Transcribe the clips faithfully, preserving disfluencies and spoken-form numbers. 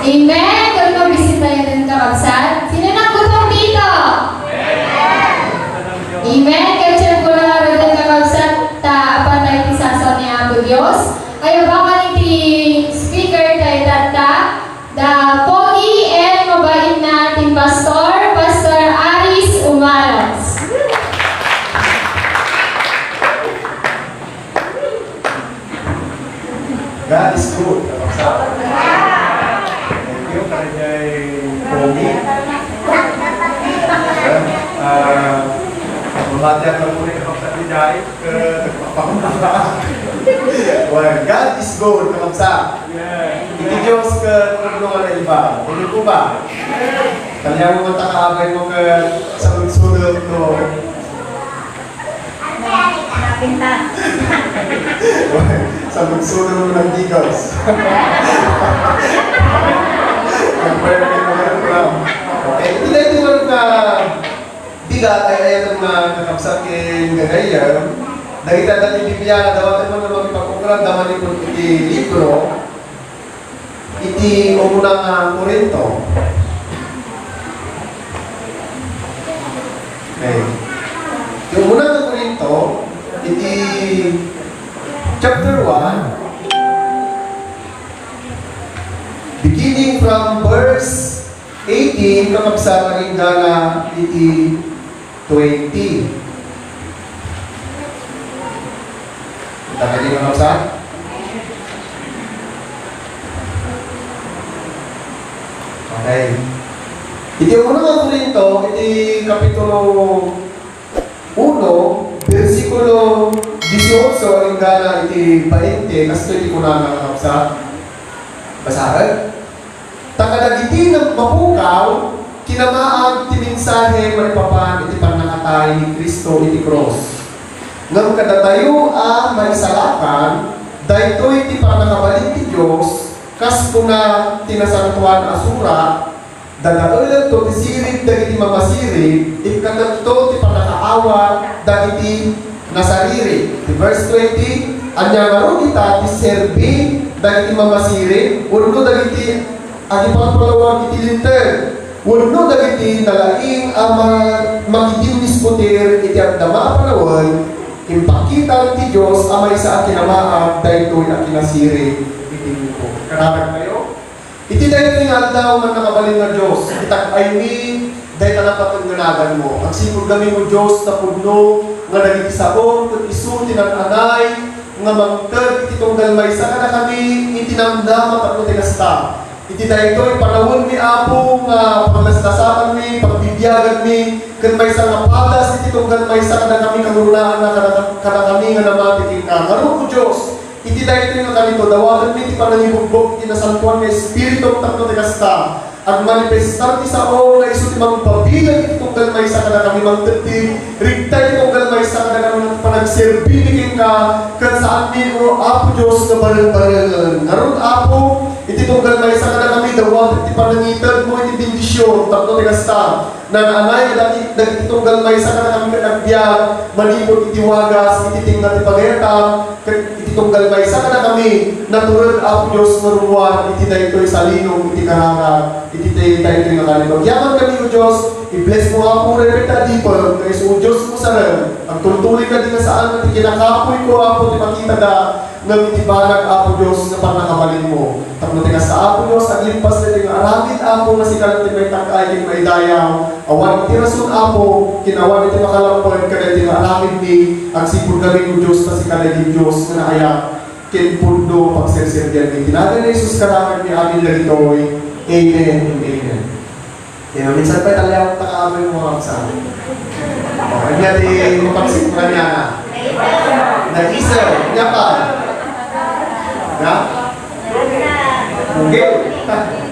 Amen. Ket mabisitayo ken kakabsat. Sino nagbutong dito? Amen. Ket siyempre, ngaruden kakabsat, ta apan tayo ti sasaw ni Apo Dios. Ayabangan iti speaker tayo tatta, da pogi and mabait na ating pastor, Pastor Aris Umaras. God is good, kakabsat. Thank you, kaniay pogi. Ah, mamati ak laeng, kakabsat, idiay, ket nagpapakita. Well, God is good, kakabsat. Iti Dios ket pudno nga naiba. Pudno po ba? Kaniayo nga takaabay mo ket saludsodem no Napintas. Saludsodem no nagdigas. Nag-perfect mo nga program. Okay, iti daytoy nga bigat ay ayaten nga kakabsat ken gagayyem. Dagiti adda ti Biblia, dawatenmo nga makipag-ukran, da manipud iti libro. Iti umuna nga Corinto. Okay. Iti umuna nga Corinto, iti chapter one, beginning from verse eighteen, kakabsat, agingga iti twenty. Kita kadi, kakabsat? Okay. Iti umuna nga Corinto, iti kapitulo uno, bersikulo dieciocho, agingga iti bainte, kastoy ti kunana, kakabsat. Basaen. Ta kadagiti nagmapukaw, kinamaag ti mensahe maipapan iti pannakatay ni Cristo iti krus. Ngem kadatayo a maisalakan, daytoy ti pannakabalin ti Dios, kas kuna ti Nasantoan a Surat, "Dadaelento ti sirib dagiti mamasirig, ikkatento ti pannakaawat dagiti nasariri." Ti verse twenty, "Ania ngarud ita ti serbi dagiti mamasirig wenno dagiti agipalpalawag iti Linteg wenno dagiti nalaing a ma-, makidinnisputir iti agdama a panawen? Impakitan ti Dios a maysa a kinamaag daytoy a kinasirib iti lubong." Kararag tayo? Iti daytoy nga aldaw, mannakabalin nga Dios, itag-aymi dayta napateg nga naganmo. Agsipud ngamin, O Dios, ta pudno nga dagiti saom ket isu ti nan-anay nga mangted iti tunggal maysa kadakami iti namnama tapno ti kasta. Iti daytoy panawenmi, Apo, nga paglaslasakmi, pagbibiaganmi, ket maysa nga padas iti tunggal maysa kadakami, kangrunaan na kada-, kadakami nga namati kenka. Ngarud, O Dios, iti daytoy nga kanito, dawatenmi ti panangibugbog ti Nasantoan nga Espiritum tapno ti kasta, agmanifestar ti sao nga isu ti mangpabileg iti tunggal maysa kadakami, mangted ti rigta iti tunggal maysa kadakami, panagserbimi kenka, ket saanmi, O Apo Dios, nga bareng-barengen. Ngarud, Apo, iti tunggal maysa kadakami, dawaten ti panangitedmo iti bendision tapno ti kasta, nan-anay dagiti, dagiti tunggal maysa kadakami ket agbiag manipud iti wagas iti tengnga ti pagayatan, ket iti tunggal maysa kadakami, natured, Apo Dios, nga rummuar iti daytoy salinom iti kararag iti tay-, daytoy nga kanito. Agyaman kami, O Dios, i-bless mo, Apo, daytoy ta adipem, nga isu, O Dios, mo sareng, agtultuloy kadi nga saan ti kinakapoyko, Apo, ti makitada, ngem iti banag, Apo Dios, nga pannakabalinmo. Tapno ti kasta, Apo Dios, aglimpas daytoy nga aramid, Apo, nga sika ti maitag-ay ken maidayaw. Awan iti rason, Apo, ken awan iti makalapped kadaytoy nga aramidmi, agsipud ngamin, O Dios, ta sika daytoy Dios nga naayat ken pudno a pagserserbianmi. Iti nagan ni Jesus, kararagmi amin dagitoy. Amen and amen. Kaya minsan pay, taliawak ta kaamay mo, mga kabsat. O, ania ti mapagsit mo kaniana? Naisem. Ania pa? Na? Okay.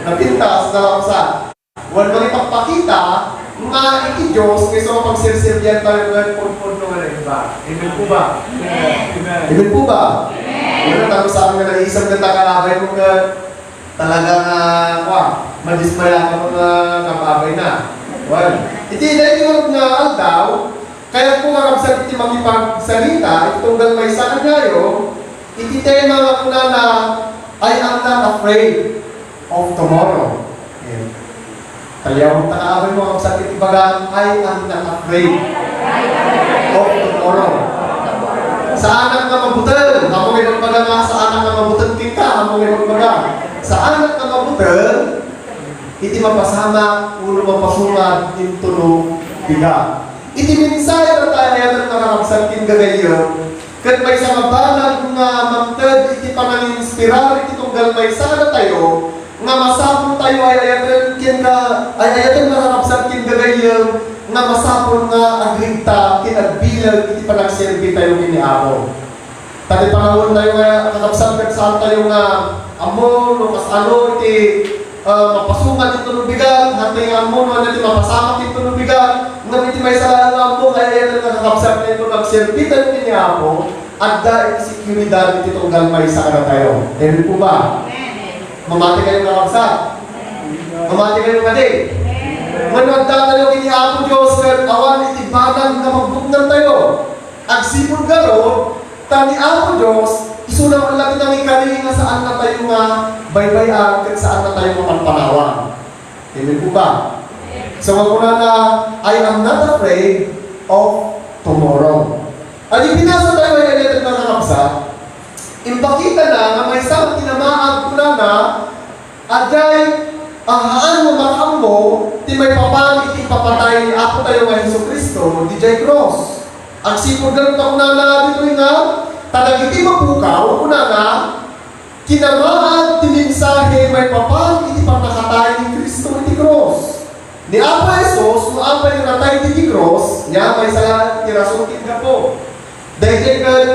Napintas, nakabsat. Wen, mangipakpakita nga iti Dios nga isu a pagserserbian tayo nga pudpudno nga naiba. Amen po ba? Amen. Amen po ba? Amen. Wala, tago saan nga naisem nga takalabay mo nga talaga nga, kwa, madismaya ka nga kabaabay na. Well, iti daytoy nga aldaw, kayatko nga kabsat iti makipagsalita, iti tunggal maysa kaniayo, iti tema nga kunana, "I am not afraid." of tomorrow. Ayan. Kaliawang ta kaamay mo, ang sakit ibaga, "I am not afraid of tomorrow." Saanak nga mabuteng. Amo nga ibaga nga, saanak nga mabuteng kenka. Amo nga ibaga. Saanak nga mabuteng, iti mapasamak, uno mapasungad, intono bigat. Iti mensahe nga tayo, nga kakabsat ken gagayyem, ket maysa nga banag nga mangted iti pananginspirar iti tunggal maysa kadatayo, nga masapul tayo ay ayaten ken ka, ay ayaten nga kakabsat ken gagayyem, nga masapul nga agrigta ken agbileg iti panagserbi tayo ken ni Apo. Ta ti panawon tayo nga kakabsat, ket saan tayo nga ammo no kasano iti, ah, mapasungad iti tunubigan, hantay nga ammo no ania ti mapasamak iti tunubigan, ngem iti maysa laeng nga ammo, kaya yan nga kakabsat tayo, no agserbi tayo iti Apo, adda iti seguridad iti tunggal maysa kadatayo. Amen po ba? Mamati kayo, kakabsat? Mamati kayo kadi? Ngem adda tayo iti Apo Dios, ket awan iti banag nga magbutngan tayo. Agsipud ngarud, ta ni Apo Dios, isuna met la ti nangikari nga saan na tayo nga baybay-an ket saan na tayo nga panpanawan. Amen po ba? So, nga kunana, "I am not afraid of tomorrow." Adi binasa tayo ay ayaten nga kakabsat, impakita na nga maysa nga tinamaag kunana, Adday, ah, haan nga makaammo ti maipapan iti ipapatay ni Apo tayo nga Jesu-Cristo didiay krus. Agsipud ngarud ta kunana ditoy nga, ta dagiti mapukaw, kunana, kinamaag ti mensahe maipapan iti pannakatay ni Cristo iti krus. Ni Apo Jesus, no apay nga natay iti krus, nia, maysa ti rason ket gapu. Daydiay ket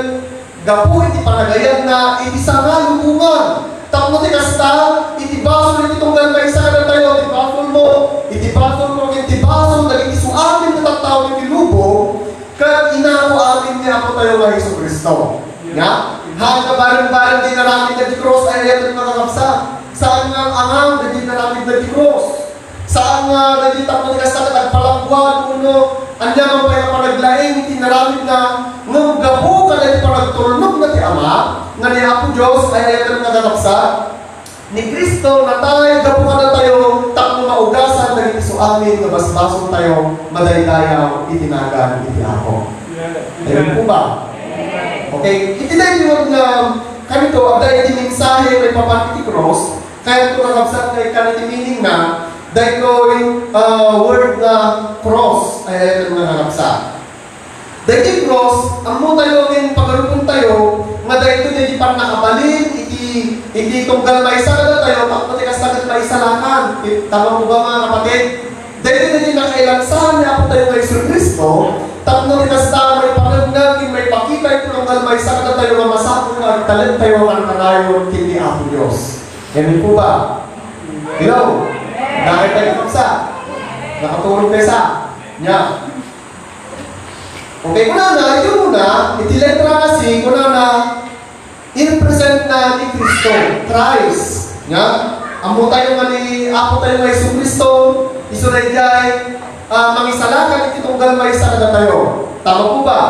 gapu iti panagayatna iti sanga a lubongan. Tapno ti kasta, iti basol iti tunggal maysa kadatayo, iti basolmo, iti basolko, iti basol dagiti suamin nga tattao iti lubong, ket inako amin ni Apo tayo nga Jesu-Cristo. Nia? Haan nga bareng-bareng ti inaramidda iti krus, ay ayaten nga kakabsat. Saan nga ang-ang dagiti inaramidda iti krus. Saan nga dagiti tapno ti kasta ket agpalangguad wenno aniaman pay a panaglaing iti inaramidna, ngem gapu kadagiti panagtulnogna ti Ama, nga ni Apo Dios ay ayaten nga kakabsat, ni Cristo natay gapu kadatayo tapno maugasan dagiti suamin nga basbasoltayo madaydayaw iti nagan iti Apo. Amen po ba? Okay, iti daytoy nga kanito, adda iti mensahe maipapan iti krus, Kayatko, kakabsat, nga ikkan iti meaning na, daytoy, ah, word nga cross, ay, ay, nga kakabsat. Daytoy cross, ammo tayo ken pagarupontayo, nga daytoy daytoy pannakabalin iti, iti tunggal maysa kadatayo, tapno ti kasta ket maisalakan. Tama po ba, mga kapatid? Daytoy daytoy nakailansan ni Apo tayo nga Jesu-Cristo, tapno ti kasta maipaneknek ken maipakita iti tunggal maysa kadatayo nga masapul nga agtalek tayo a kankanayon ken ni Apo Dios. Amen po ba? Hello? Nakita niyo sa? Nakaturog kayo sa? Nia. Okay, kunana, iti una, iti letra nga C, kunana, i-represent na ni Cristo, Christ. Nia? Ammo tayo nga ni Apo tayo nga Jesu-Cristo, isu daydiay, ah, mangisalakan iti tunggal maysa kadatayo. Tama po ba?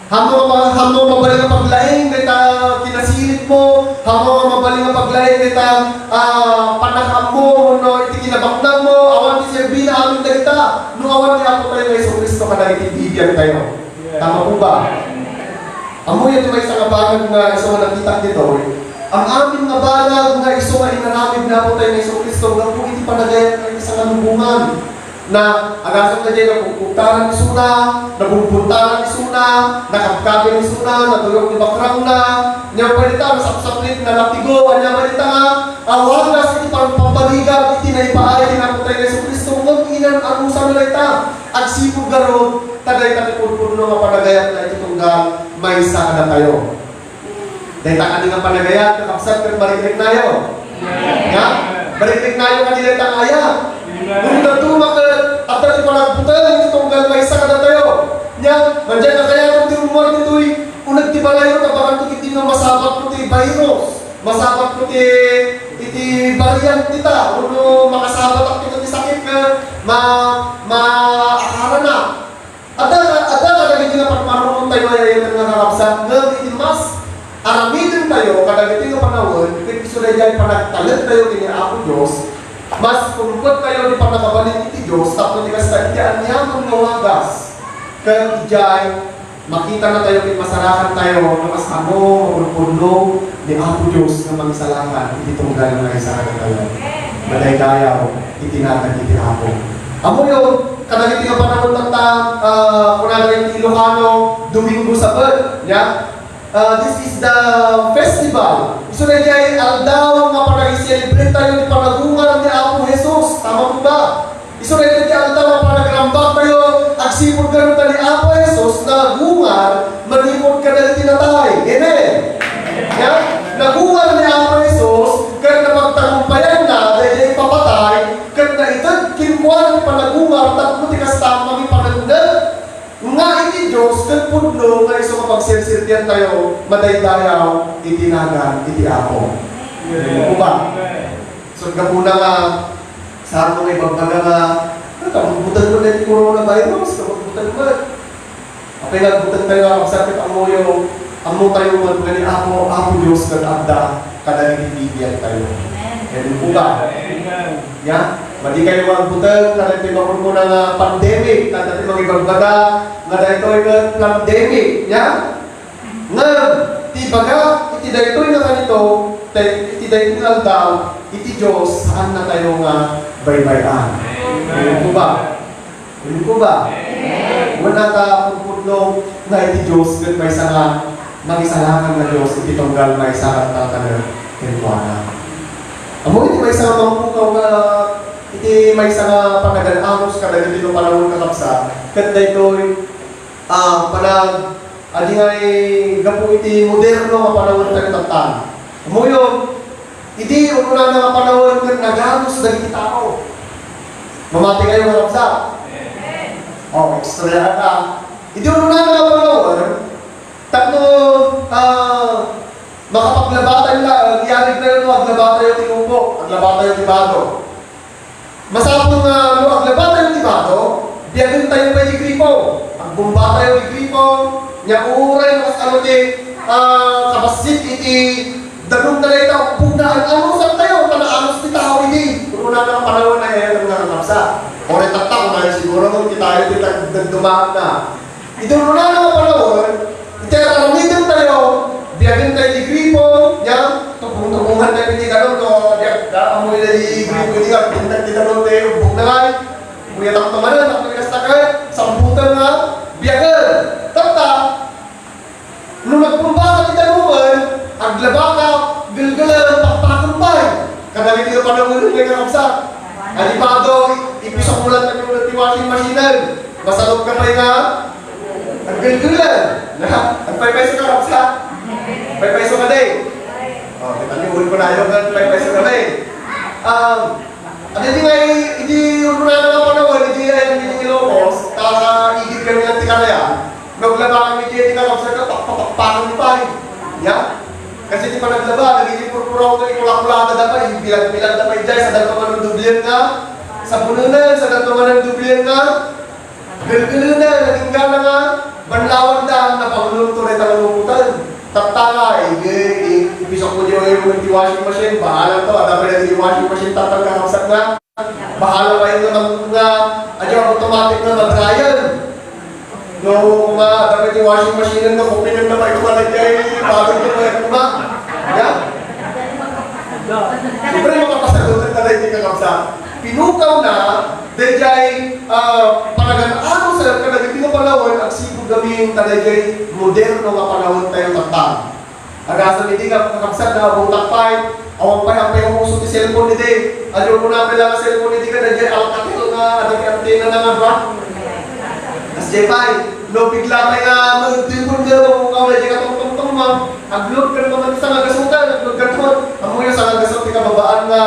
Hammo nga, hammo nga mabalin nga paglaing dayta kinasirit mo, hammo nga mabalin nga paglaing dayta, ah, pannakaammo, no, iti kinabaknang mo, awan ti serbina amin dagita, no awan ni Apo tayo nga Jesu-Cristo kadagiti bibiag tayo. Tama po ba? Ammoyo ti maysa nga banag nga isu nga nakitak ditoy. Ang amin nga banag nga isu nga inaramid ni Apo tayo nga Jesu-Cristo, gapu iti panagayat nga iti sangalubongan. Na, agasat na diay nabugtaran isuna, nabugbugtaran isuna, nakabkabil isuna, naduyok ti bakrangna, nia pay dita, nasapsaplit, nalatigo, ania pay dita nga, awagas iti pam-, pampaligat iti naipaay ti Apo tayo nga Jesu-Cristo, ngem inan-anusan na dayta. Agsipud ngarud, ta dayta ti pudpudno nga panagayatna iti tunggal maysa kadatayo. Dayta kadi nga panagayat, kakabsat, ket mariknikayo. Nia? Mariknikayo kadi dayta nga ayat. Ngem dadduma ket adda ti panagbuteng iti tunggal maysa kadatayo. Nia, madiay nga kayaten ti ummuar ditoy uneg ti balayo, ta bakanto ketdi nga masabatko ti virus, masabatko ti, iti variant dita, wenno makasabatakto ti sakit nga ma-, maakarana. Adda, adda kadagiti nga pagparunontayo ay ayaten nga kakabsat, ngem iti mas aramidentayo kadagiti nga tawen, ket isu daydiay panagtalektayo ken ni Apo Dios, mas kumpet tayo ti pannakabalin iti Dios, tapno ti kasta, iti aniaman nga wagas. Ket idiay, makitana tayo ket masarakan tayo no kasano nga pudpudno ni Apo Dios nga mangisalakan iti tunggal nga isalakan tayo. Madaydayaw iti nagan iti Apo. Ammoyo, kadagiti nga panawen tatta, ah, kunana iti Ilocano, Domingo Sabet, ya? Ah, this is the festival. Isu daydiay aldaw nga panag-celebrate tayo ti panagungar ni Apo Jesus. Tama po ba? Isu daydiay ti aldaw nga panagrambak tayo, agsipud gayam ta ni Apo Jesus nagungar manipud kadagiti natay. Amen? Ya? Nagungar ni Apo Jesus, ket napagtagumpayanna daydiay ipapatay, ket naited kenkuana ti panagungar tapno ti kasta, mangipaneknek nga iti Dios ket pudno nga isu nga pagserserbian tayo, madaydayaw iti nagan iti Apo. Amen. Uba. So, gapuna nga, saan mo nga ibagbaga nga, "Ah, kabugbuteng mo na iti coronavirus, kabugbuteng mo." Apay nga agbuteng tayo, ang sakit ang moyo, ang mo tayo man, nga ni Apo, Apo Dios, ket adda kadagiti bibiag tayo. Amen. Amen po ba? Amen. Ya? Madi kayo magbuteng, kadagiti makurkuna nga pandemic, kadagiti mangibagbaga, nga daytoy nga pandemic, ya? Ngem, ti baga, iti daytoy nga kanito, tay-, iti daytoy nga aldaw, iti Dios, saan na tayo nga baybay-an. Amen. Amen po ba? Amen po ba? Amen. Wala ka pudpudno nga iti Dios ket maysa nga mangisalakan nga Dios iti tunggal maysa nga tatalek kenkuana. Ammo iti maysa nga mangpukaw nga iti maysa nga panagan-anus kadagiti no panawen kakabsat, ket daytoy, ah, panag-, adi nga gapu iti moderno nga panawen tayo tatta. Ammoyo, idi ununana nga panawen ket naganus dagiti tao. Mamati kayo, kakabsat? Amen. Oh, istorya ka. Idi ununana nga panawen, tapno, ah, makapaglabatan la, ah, iyarig tayo no aglabatayo ti lupok, aglabatayo ti bado. Masapul nga no aglabatayo ti bado, biagen tayo pay ti gripo. Agbomba tayo ti gripo, nya uray no kasano ti, ah, kabassit iti danum na dayta, ubbogna, an-, anusan tayo, ta naanus ti tao idi. Kunana nga panawen a iyarig nga kakabsat. Uray tatta, kunana siguro, no, kitayo ti tag-, nagdumaanna. Idi ununana nga panawen, iti ar-aramiden tayo, biagen tayo ti gripo, nya, tubong-tubongan tayo iti danum, no, biag, da, ammo iti gripo, iti nga, tindag ti danum, tayo, ubbog na ngay. Kuya, takto manen, takto inas takay, sambutan nga, biagen. Tatta, no nagbomba ka ti danumen, aglaba ka, gelgelen, pakpaken pay. Kadagiti panawen nga kakabsat. Adi bado, ipisok mo lang ti washing machine. Masalot ka pay nga, aggelgelen. Agpaypayso ka, kakabsat. Paypayso ka, day. Oh, kita niyo, uli ko na yun, agpaypayso ka, day. Um, Adi di nga, idi ununana nga panawen, idi ayan, idi Ilocos, ta igid kami ng tikarayan, naglaba kami di, di kakabsat nga pakpapakpakan ni pay. Ya? Kasi di pa naglaba, nagiging purpuraw nga ikulakulata da pa, ibilag-bilag da pa, ijay, sa dagpaman ng dublian nga, sa pununan, sa dagpaman ng dublian nga, Gelgelena, nagingga nga, banlawan da, napangulong to, reta nga lumutan. Tatta nga, ige, i-, ipisok mo di, oy, ti washing machine, bahala to, ada pa di washing machine, tatta kakabsat nga. Bahala pa yung nga, nga, adi automatic nga mag-dryer. No, nga, ada pa di washing machine, no, kupinin na pa yung mga nagyay, bago yung mga kuma. Ya? Siyempre, makapasagutan ka na hindi kakabsat. Pinukaw na, dayjay, ah, panagan-ano sa kadagiti nga panawen, agsipud gamin, kadayjay moderno nga panawen tayo tatta. Agasem idi nga kakabsat, nabutak pay, awan pay, ampay nga uso ti cellphone idi. Adu ko na pila nga cellphone idi, kadayjay Alcatel nga, adda ti antena na nga ba? Kasjay pay, no, bigla pay nga, no, cellphone nga, mamukaw na di ka tungtungtungtong, Agluod ka naman sa nga gasotan, agluod ka naman. Ammo yung sa nga gasot ti kababaan nga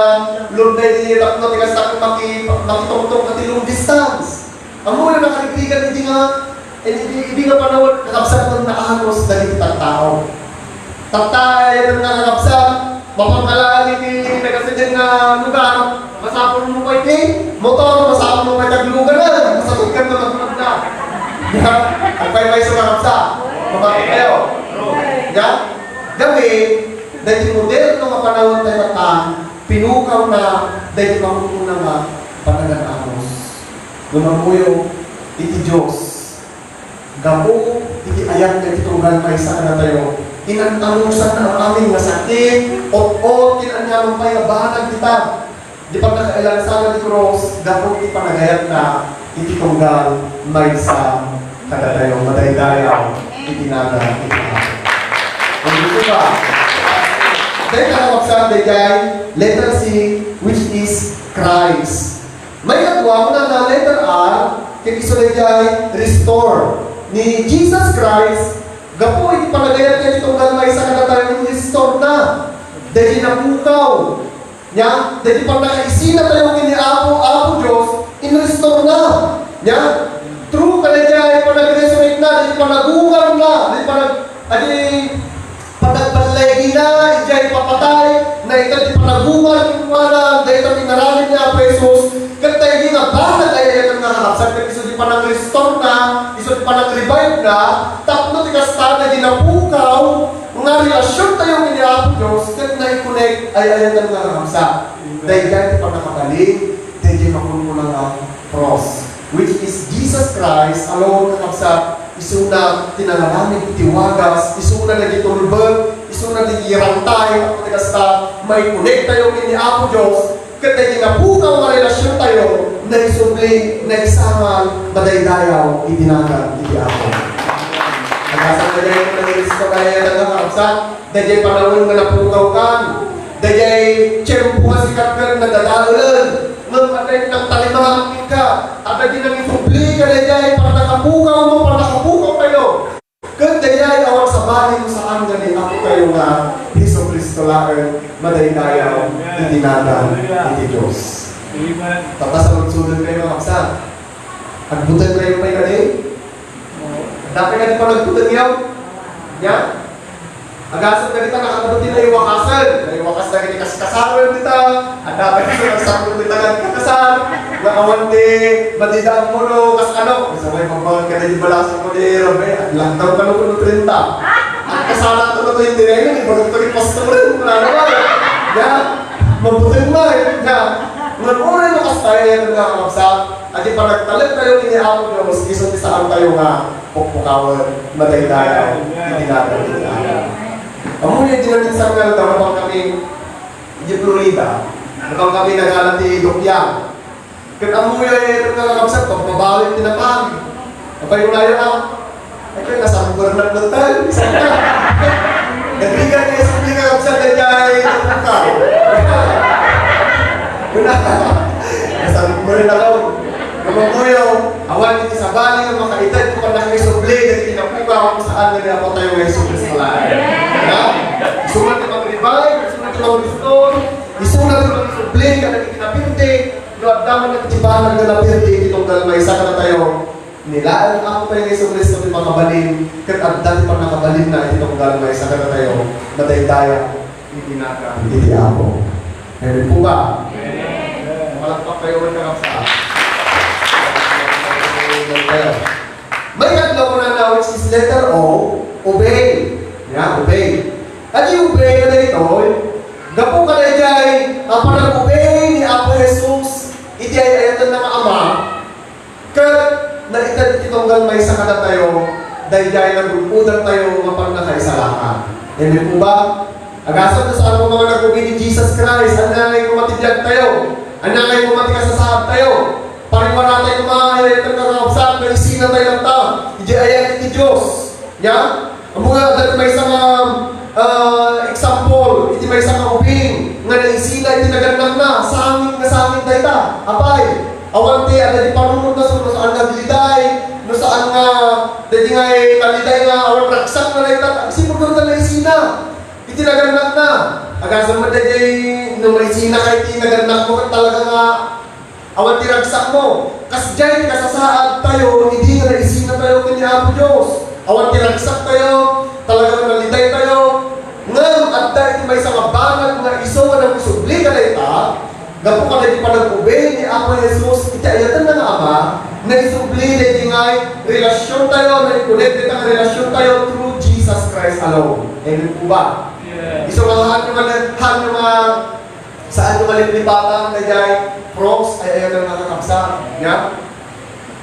luod na iti tapno ti kasta maki-, makitungtong ka ti long distance. Ammo yung nakarigrigan iti nga, iti, iti nga panawen, kakabsat nga naanos dagiti tattao. Tatta, ayan nga kakabsat, mapangkalaan iti nagasadyan nga lugar, Masapul mo pay ti motor, masapul mo pay ti agluganan, masapul ka na magmagna. Agpaypayso nga kabsa. Mapatay kayo. Ya? Gamin, Daydi moderno nga panawen tayo ita, pinukawna daydi makunkuna nga panagan-amos. Ngem ammoyo, iti Dios, gapu iti ayatna iti tunggal maysa kadatayo, inan-amosanna amin nga sakit, ot-ot, ken aniaman pay nga banag dita. Di pannakailansanan ti krus, gapu iti panagayatna iti tunggal maysa kadatayo, madaydayaw iti nagan iti Apo. Ang gusto ba? Dahil nakapagsabi dayjay, letter C, which is Christ. May kadua, kunana, letter R, ket isu dayjay restore. Ni Jesus Christ, gapu iti panagayatna iti tunggal maysa kadatayo, in-restore na. Dayjay napukaw. Nia, daydi pannakaisina tayo ken ni Apo, Apo Dios, in-restore na. Nia, through kadayjay panag-resurrect na, daydi panagungarna, daydi panag-, adi, panagballigina, idiay ipapatay, na ita ti panagungar, kunana, dayta ti inaramid ni Apo Jesus, ket daydi nga banag ay ayaten nga kakabsat, ket isu ti panag-restore na, isu ti panag-revive na, tapno ti kasta, daydi napukaw, nga relasyon tayo ken ni Apo Dios, ket nai-connect ay ayaten nga kakabsat. Dayjay ti pannakabalin, dayjay makunkuna nga cross, which is Jesus Christ alone, kakabsat, isuna ti nangaramid iti wagas, isuna dagiti tulbek, isuna dagiti rantay, tapno ti kasta, mai-connect tayo ken ni Apo Dios, ket daydi napukaw nga relasyon tayo, naisubli, naisangal, madaydayaw iti nagan iti Apo. Agasat dayjay nga nagristo tayo, kakabsat, dayjay panawen nga napukawkan, dayjay tiempo nga sika ket nadadaelen, ngem adda iti nagtalimaak kenka, adda iti nangisubli kadayjay pannakapukawmo, pannakapukaw tayo. Ket dayjay awan sabali no saan nga ni Apo tayo nga Jesu-Cristo laeng, madaydayaw iti nagan iti Dios. Amen. Tatta, saludsodentayo, kakabsat. Agbuteng tayo pay kadi? Adda pay kadi panagbutengyo? Nia? Agasat dagita nakadto ti naiwakasen. Naiwakas dagiti kaskasaren dita. Adda pay ti nagsakto dita nagkakasar. Nga awan ti madidaan mo no kas ano. Sabay pagbangon ka na di balasang mo di Rabe. Lockdown ka no kuno trenta. At kasala to na to yung dinay na. Ibagak to ni Pastor. Wala naman. Nia? Mabuteng man. Nia? Nga oras na kas tayo yung mga kakabsat. Adi panagtalek tayo iti Apo Dios, isu ti saan tayo nga pukpukawen, madaydayaw, iti nagan iti Apo. Ammoyo, iti naminsan nga aldaw, napan kami iti Florida, napan kami nagala ti Dukyang. Ket ammoyo, eh, ket nga kakabsat, pagbabawi ti napan. Apay, unayo, ah, Ay, kaya nasambor na po tayo. Nagrigat kayo sa mga kapsat na dyan, napunta. Wala. Nasambor na ako. Naman po yung, awan iti sabali nga makaitan ko pa nakisubli, dahil kinapuka ako saan na niya po tayo nga isubli sa lahat. Ha? Isu na ti mag-revive, isu na ti mag-restore, isu na ti mag-subli, kada kinapinti, no, at daman nagtibanan nga napinti, itong dalmay, sa kada tayo, Ni laeng Apo tayo Jesu-Cristo ti makabalin, ket adda ti pannakabalinna iti tunggal maysa kadatayo, madaydayaw iti nagan iti Apo. Amen po ba? Amen. Palakpak tayo, kakabsat. May katlo ko na, which is letter O, obey. Yeah, obey. Adi obey nga daytoy, gapu kadaydiay a panag-obey ni Apo Jesus iti ay-ayatenna nga Ama, Ket naited ti tunggal maysa kadatayo, daydiay nagudpudatayo nga pannakaisalakan. Amen po ba? Agasat no saan nga mga nag-obey ni Jesus Christ, ania ngay koma ti biag tayo? Ania ngay koma ti kasasaad tayo? Pariwara tayo koma, ay, ay, ay, kakabsat, nga isina tayo latta. Idiay ayat iti Dios. Nia? Ammo nga, adda ti maysa nga, ah, example, iti maysa nga ubing nga naisina iti nagannakna, sangit nga sangit dayta. Apay, awan ti adda ti panunotna, no saan nga agliday, no saan nga, daydi nga, eh, naliday nga awan ragsakna dayta, agsipud nga naisina iti nagannakna. Agasem met daydi, no maisina ka iti nagannakmo, ket talaga nga Awan ti ragsakmo. Kasdiay ti kasasaad tayo, idi nga naisina tayo ken ni Apo Dios. Awan ti ragsak tayo, talaga nga naliday tayo. Ngem adda iti maysa nga banag nga isu nga nangisubli kadayta, gapu kadaydi panag-obey ni Apo Jesus iti ayatenna nga Ama, naisubli daydi nga relasyon tayo, naikonekta nga relasyon tayo through Jesus Christ alone. Amen po ba? Isu nga haanyo nga, haanyo nga, saanyo nga liplipatan daydiay cross, ay-ayaten nga kakabsat. Nya?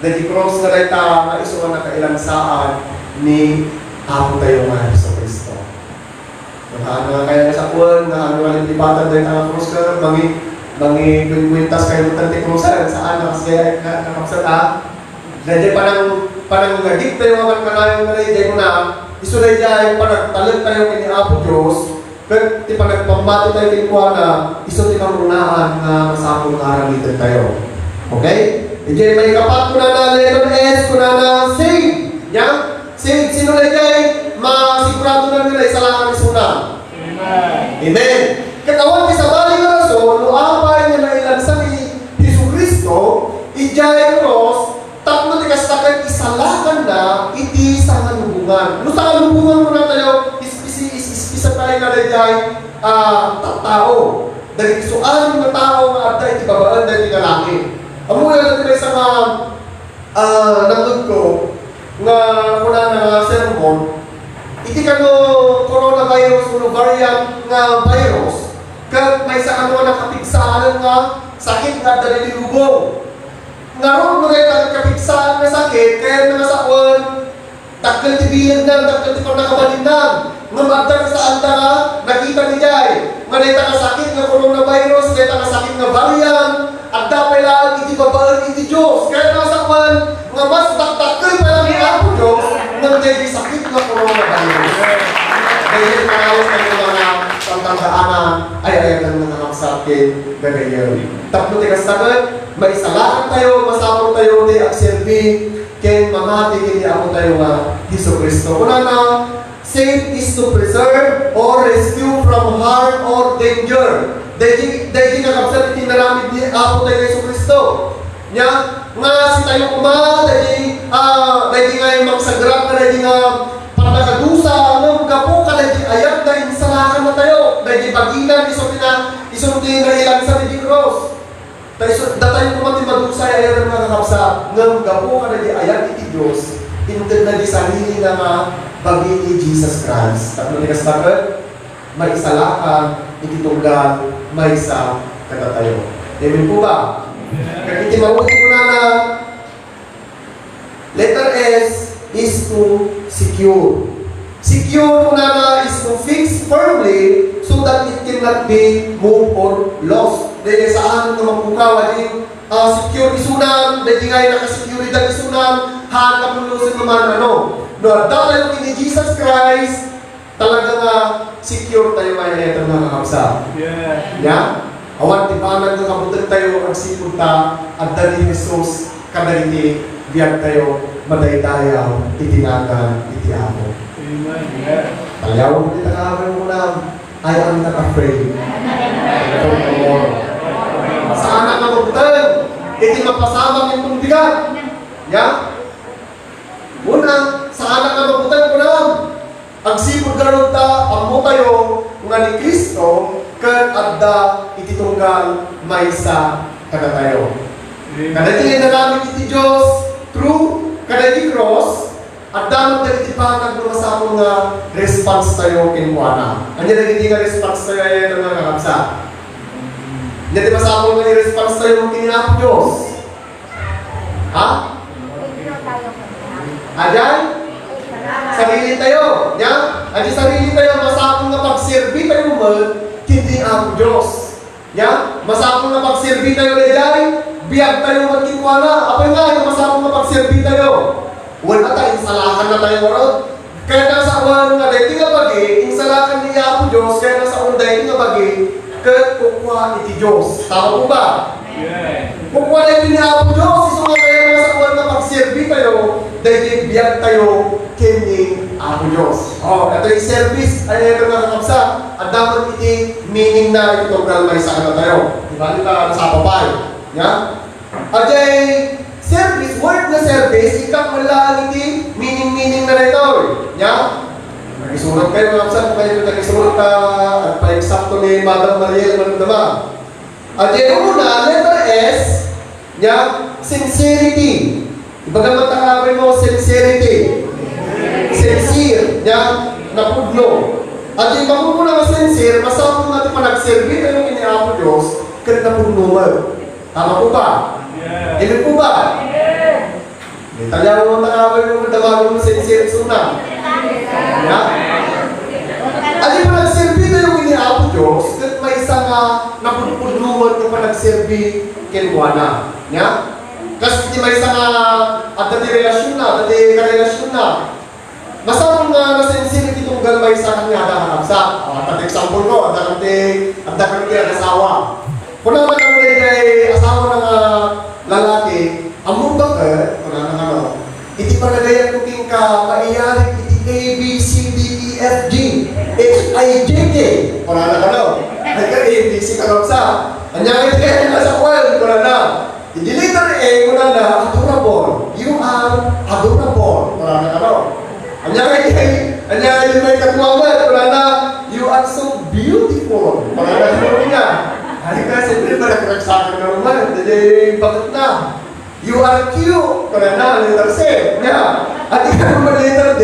Daydiay cross nga dayta nga isu nga nakailansaan ni Apo tayo nga Jesu-Cristo. Nga haanyo nga kaya nga sakuen, nga haanyo nga liplipatan dayta nga cross nga mangi-, mangikuenkuentas kayo met ti cross, saan nga kas-, kaya nga kakabsat, ha? Daydiay panang-, panangngagik tayo nga kankanayon nga daydiay kuna, isu daydiay panagtalek tayo ken ni Apo Dios, ket ti panagpammati tayo kenkuana, isu ti kangrunaan nga masapul nga aramiden tayo. Okay? Idiay maikapat, kunana, letter S, kunana, save. Nya? Save. Sino daydiay masigurado nga naisalakan isuna? Amen. Amen. Ket awan ti sabali nga rason no apay nga nailansa ni Jesu-Cristo idiay krus, tapno ti kasta ket isalakanna iti sangalubongan. No sangalubongan, kuna tayo, is-, is-, is-, ispisay tayo nga daydiay, ah, tattao. Dagiti suanen nga tao nga adda iti babaen dagiti nga langit. Ammoyo, dagiti maysa nga, ah, nangngegko nga kunana nga sermon, iti kano coronavirus wenno variant nga virus, ket maysa kano nga nakapigsaan nga sakit nga adda ditoy lubong. Ngarud, no dayta ket kapigsaan nga sakit, kayatna nga sawen, dakkel ti bilegna, dakkel ti pannakabalinna. Ngem adda ti saanda nga nakita idiay, nga dayta nga sakit nga coronavirus, dayta nga sakit nga variant, adda pay laeng iti babaen iti Dios. Kayatna nga sawen, nga mas dakdakkel pay laeng ni Apo Dios, ngem daydi sakit nga coronavirus. Daydi ti panawen tayo nga santang daanan, ay-ayaten nga kakabsat ken gagayyem. Tapno ti kasta ket, maisalakan tayo, masapul tayo ti agserbi ken mamati ken ni Apo tayo nga Jesu-Cristo. Kunana, "Save is to preserve or rescue from harm or danger." Daydi, daydi, kakabsat, iti inaramid ni Apo tayo nga Jesu-Cristo. Nya, nga sitayo koma, daydi, ah, daydi nga mangsagrak nga daydi nga pannakadusa, ngem gapu kadaydi ayat nga insalakanna tayo, daydi bagina, isu ti na-, isu ti nailansa iti krus. Ta isu, datayo koma ti madusa, ay-ayaten nga kakabsat, ngem gapu kadaydi ayat iti Dios, intedna ti saririna nga bagi ni Jesus Christ. Tapno ti kasta ket, maisalakan iti tunggal maysa kadatayo. Amen po ba? Ket iti maudi, kunana, letter S is to secure. Secure, kunana, is to fix firmly so that it cannot be moved or lost. Daydi saan nga mapukaw, adi, ah, secure isunan, daydi nga nakasecure isunan, haan nga pulosen man, ano. No, adda tayo ken ni Jesus Christ, talaga nga secure tayo nga ay-ayaten nga kakabsat. Yes. Nya? Awan ti banag nga kabuteng tayo agsipud ta adda ni Jesus kadagiti biag tayo, madaydayaw iti nagan iti Apo. Amen. Yes. Paliawem dita nga amin mo na, "I am not afraid for tomorrow." Saanak nga mabuteng iti mapasamak intong bigat. Nya? Una, saanak nga mabuteng, kunam. Agsipud garud ta ammotayo nga ni Cristo ket adda iti tunggal maysa kadatayo. Amen. Kadagiti inaramid iti Dios through kadagiti cross, adda met dagiti banag nga masapul nga response tayo kenkuana. Ania dagiti nga response tayo, ay-ayaten nga kakabsat? Ania ti masapul nga i-response tayo ken ni Apo Dios? Ha? Adiay? Sarili tayo. Nya? Adiay sarili tayo, masapul nga pagserbi tayo met ken ni Apo Dios. Nya? Masapul nga pagserbi tayo daydiay, biag tayo met kenkuana. Apay nga, masapul nga pagserbi tayo. Wen, ata, insalakan na tayo, warot. Kayatna sawen nga daytoy nga bagi, insalakan ni Apo Dios, kayatna sawen daytoy nga bagi, ket kukua iti Dios. Tama po ba? Amen. Kukua daytoy ni Apo Dios, isu nga kayatna sawen nga pagserbi tayo, daytoy biag tayo ken ni Apo Dios. Oh, itoy service, ay, ito nga kakabsat, adda met iti meaning na iti tunggal maysa kadatayo. Di ba? Di ba? Sa papay. Nya? Adiay service, word nga service, ikkan met laeng iti meaning-meaning na daytoy. Nya? Nagisurat kayo, mga kapsat, kayo nagisurat ta, agpa-eksakto ni Madam Mariel Mandama. Adiay umuna, letter S, nya, sincerity. Ibaga man ta, kabay mo, sincerity. Sincere, nya, napudno. Adiay Makunkuna nga sincere, masapul nga ti panagserbi tayo ken ni Apo Dios ket napudno met. Tama po ba? Amen po ba? Amen. Di tayo mo takabay mo damagun mo sincere suna. Ya? Adi panagserbi tayo ken ni Apo Dios ket maysa nga napudpudno met nga panagserbi kenkuana. Ya? Kas iti maysa nga adda ti relasyon na, adda ti karelasyon na. Masapul nga nasinsir iti tunggal maysa nga adda kakabsat. O, adda ti example ko, adda kan ti, adda kan ti asawa. Kunana kan daydiay asawa na nga lalaki, "Ammom baket," kunana ngano, "iti panagayatko kenka, maiyarig iti A B C D E F G H I J K," kunana ngano. Ay ka A B C kakabsat. Ania nga iti kayat nga sawen, kunana. Iti letter A, kunana, "Adorable. You are adorable." Kunana kano. Ania nga iti, ania nga iti maikadua met, kunana, "You are so beautiful." Kunana kano niya. Ay ka, siyempre, malaglag sa akin na naman. Dahil bakit na? "You are cute." Kunana, letter C. Nia. At ikaw naman letter D,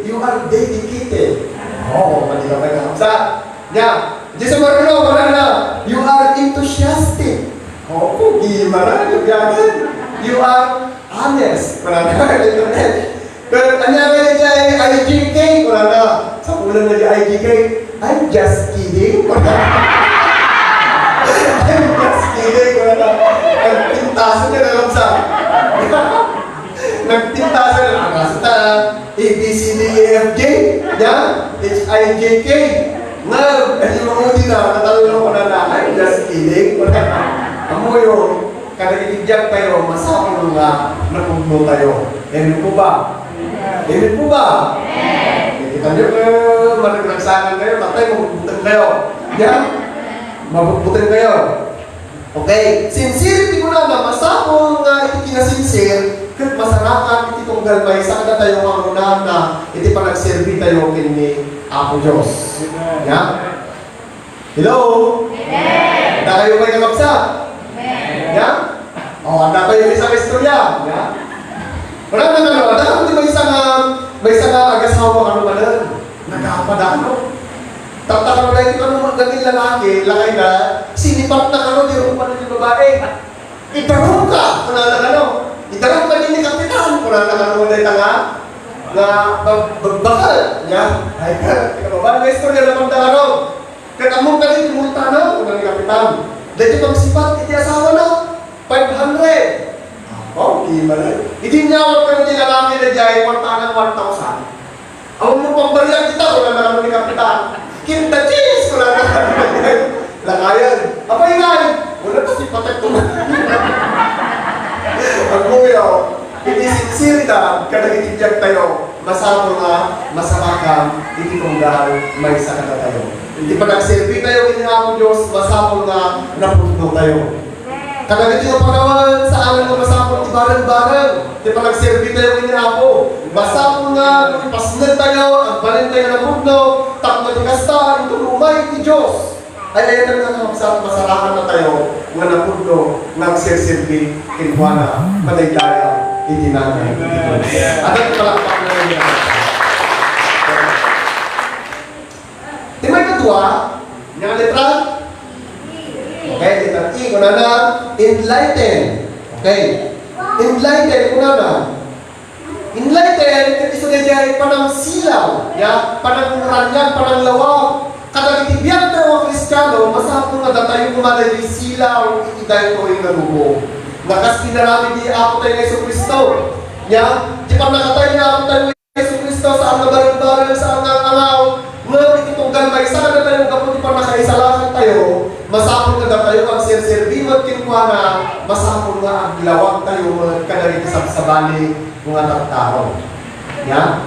"You are dedicated." Oo, pwede ka pa sa. Nia. Diay sa Marino, kunana, "You are enthusiastic." O, pogi, marag, biyagan. "You are honest." Kunana, letter H. Pero ania nga diay I G K, kunana, sa ulo na diay I G K, "I'm just kidding." Kunana. "I'm just kidding," kunana. Nagpintasan niya na lang sa. Nagpintasan niya na lang sa. A B C D E F G, ya, H I J K. Nga, adi mo di na, natallo ko na na, "I'm just kidding." Amuyo, kadagiti biag tayo, masapul nga napudno tayo. Amen po ba? Amen po ba? Kita niyo, eh, managsakan kayo, matay, mabuteng kayo. Ya? Mabuteng kayo. Okay, sincere ti kunana, masapul nga iti kinasincere ket masarakan iti tunggal maysa kadatayo nga agnanayon iti panagserbi tayo ken ni Apo Dios. Amen. Ya? Hello? Amen. Adda kayo may kakabsat? Amen. Ya? O, adda kayo may isang istorya? Ya? Wala na, ano, adda kayo may isang, ah, may isang, ah, agasawa, ano, manen? Nagkapadano. Tattakan na iti kano, magdagil lalaki, lakay na, sinipat na kano, di rupan iti babae. "Idarum ka," kunana kano. "Idarum ka ni kapitan," kunana kano, dayta nga, nga bag-, bagbagal, ya. Ay, ka, ikababae, may istorya na pagdakaro. "Ket ammom kadi ti multana," kunana ni kapitan. Daydi pagsipat iti asawana, five hundred. O, di man, eh. Idi inyawat kano ti lalaki na diay, kwartana one thousand. "Awan mo pambariag dita," kunana kano ni kapitan. "Kinta cheese," kunana kano. Lakayan. "Apay ngay?" "Wala, kasi patek ko." Agkuyaw, iti sinseridad kadagiti biag tayo, masapul nga masarakan iti tunggal maysa kadatayo. Iti panagserbi tayo iti Apo Dios, masapul nga napudno tayo. Kadagiti nga panawen, saan nga masapul ti bareng-bareng ti panagserbi tayo ken ni Apo. Masapul nga no ipasned tayo, agbalin tayo nga napudno, tapno ti kasta, inton umay ti Dios, ay ayaten nga kabsat, masarakan na tayo nga napudno nga agserserbi kenkuana, madaydayaw iti nanay iti Dios. Adda ti palakpak nga nanay. Ti maikadua, ania nga letra? Okay, letra E, kunana, enlighten. Okay. Enlighten, kunana. Enlighten, ket isu daydiay panangsilaw, ya, panangranyan, pananglawag. Kadagiti biag tayo nga Kristiano, masapul nga datayo koma daydiay silaw iti daytoy nga lubong. Nga kas pinaramid ni Apo tayo nga Jesu-Cristo. Ya, ti pannakatay ni Apo tayo Jesu-Cristo, saan nga bareng-bareng, saan nga angaw, ngem iti tunggal maysa kadatayo gapu ti pannakaisalakan tayo, masapul nga datayo agserserbi met kenkuana, masapul nga aglawag tayo met kadagiti sabsabali nga tattao. Ya?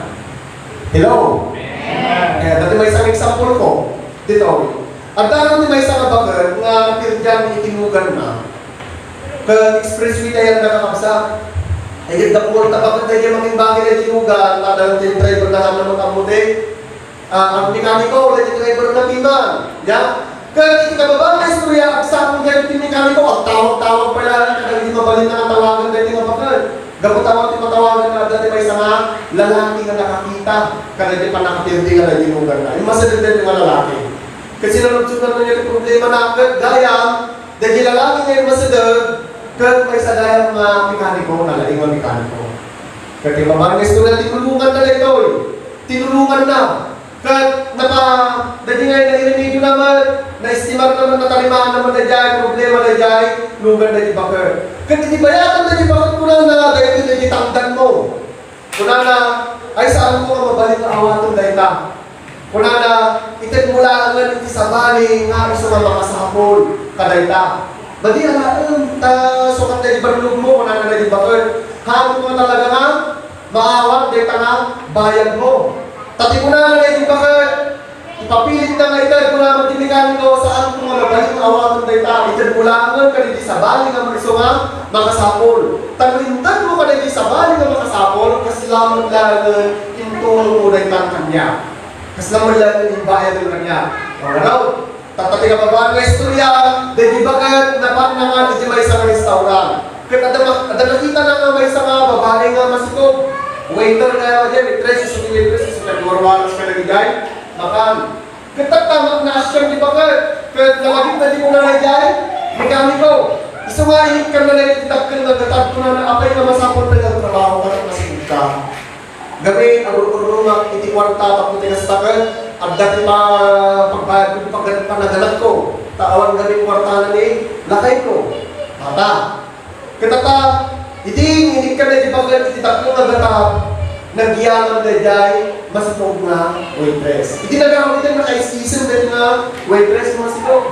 Hello? Kaya dati maysa nga example ko, dito, adda ti maysa nga baket nga napirdian iti nuganna. Ket expressway tayo nga kakabsat. Ay, gapu ta baket tayo mangin bagay na tinugan, nadal ti driver na nga naman ang muti. Ah, ang mekaniko, ulit yung driver na piman. Ya? Ket iti kababaan nga istorya, agsakong dyan ti mekaniko, agtawag-tawag pala, kadagiti mabalin na nga tawagan dyan nga baket. Gapu ta awan ti matawagan nga adda ti maysa nga lalaki nga nakakita kadagiti pannakapirdi nga nainuganna. Immasideg daytoy nga lalaki. Ket sinaludsodna kaniana ti problemana, ket gayam, dagiti lalaki nga immasideg, ket maysa gayam nga mekaniko, nalaing nga mekaniko. Ket ti babaen nga istorya, tinulonganna daytoy. Tinulonganna. Ket napa-, daydi nga nairimediona met, naestimarna met, natarimaanna met daydiay problema daydiay, nugan daydi baket. Ket idi bayatan daydi baket, kunana, "Daytoy daydi tangdanmo." Kunana, "Ay, saanko nga mabalin nga awaten dayta." Kunana, "Itedmo laengen iti sabali nga isu nga makasapul kadayta." "Madi alaem, ta sukat daydi ballogmo," kunana daydi baket. "Haanko nga talaga nga maawat dayta nga bayadmo." Ta ti kunana daydi baket, ipapilitna nga ited, kunana ti mekaniko, "Saanko nga mabalin nga awaten dayta. Itedmo laengen kadaydi sabali nga maisu nga makasapul. Ta no intedmo kadaydi sabali nga makasapul, kasla met laengen intulongmo dayta kaniak. Kasla met laengen imbayadek kaniak." Magarud. Tatta ti kababaen nga istorya, daydi baket, napan nangan iti maysa nga restaurant. Ket adda ma-, adda nakitana nga maysa nga babai nga masikob. Waiter nga, waitress, isu ti waitress, isu ti agwarwaras kadagijay. Makan. Ket tatta, naasian ti baket. Ket nalagipna ti kunana idiay mekaniko. Isu nga inikkanna dagiti dakkel nga gatad, kunana, "Apay nga masapul pay nga agtrabaho, ket masikobka?" Gamin, agur-urrongak iti kuarta tapno ti kasta ket adda ti pa-, pagbayadko ti pag-, panaganakko. Ta awan gamin kuartana ni lakayko. Mata. Ket ata, idi inikkanna iti baket iti dakkel nga gatad, nagyaman daydiay masikob nga waitress. Idi nagawid, nakais-isem daytoy nga waitress nga masikob.